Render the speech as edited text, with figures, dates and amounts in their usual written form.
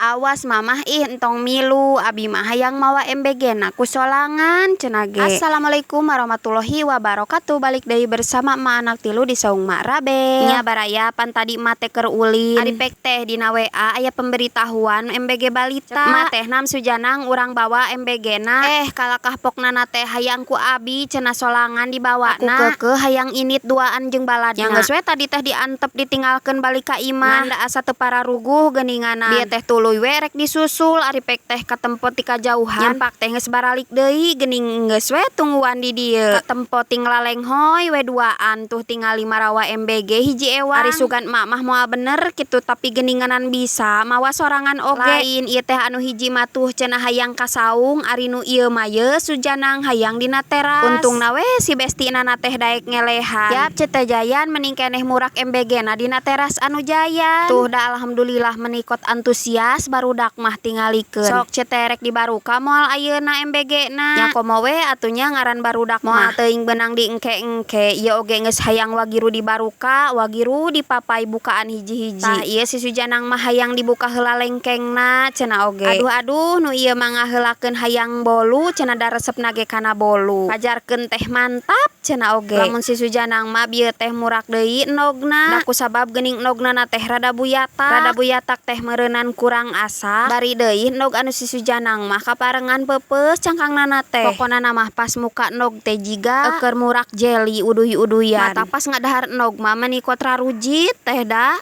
Awas Mamah ih, entong milu, abi mah hayang mawa MBG na ku solangan cenah ge. Assalamualaikum warahmatullahi wabarakatuh. Balik deui bersama Emak Anak Tilu di Saung Mak Rabe. Nya baraya, pan tadi emak teh keur ulin. Ari pek teh dina WA aya pemberitahuan MBG balita. Emak teh nam Sujanang urang bawa MBG na. Eh, kalakah pokna teh hayang ku abi cenah solangan dibawa na. Aku keukeuh hayang init duaan jeung baladna. Nya geus we tadi teh diantep, ditinggalkeun balik ka imah. Ngan da asa teu pararuguh geuninganan. Bieu teh tuluy we rek disusul, ari pek teh katempo ti kajauhan. Nyampak teh geus baralik deui, geuning geus we tungguan di dieu. Katempo ting lalenghoy we duaan, tuh tingali marawa MBG hiji ewang. Ari sugan emak mah moal bener kitu, tapi geuninganan bisa mawa sorangan oge. Lain ieu teh, anu hiji mah tuh cenah hayang ka saung, ari nu ieu mah ye Sujanang hayang dina teras. Untungna we si bestina teh daek ngelehan. Yap, Ceu Teh Jayan mending keneh murak MBG na dina teras anu Jayan. Tuh da alhamdulillah meuni kot antusias barudak mah tingalikeun. Sok, Ceu Teh, rek dibaruka moal ayeuna MBG na? Nya komo we atuh nya, ngaran barudak mah, moal teuing beunang di engke-engke. Ieu oge geus hayang wagiru dibaruka, wagiru dipapay bukaan hiji-hiji. Tah, ieu si Sujanang mah hayang dibuka heula lengkengna cenah oge. Aduh aduh, nu ieu mah ngaheulakeun hayang bolu cenah, da resepna ge kana bolu. Pajarkeun teh mantap cenah oge. Lamun si Sujanang mah bieu teh murak deui endogna. Da kusabab geuning endogna teh rada buyatak. Rada buyatak teh meureunan kurang asak. Bari deui endog anu si Sujanang mah kaparengan peupeus cangkangnana teh. Pokona mah pas muka endog teh jiga keur murak jeli uduy-uduyan. Matak pas ngadahar endog mah meuni kot rarujit teh da.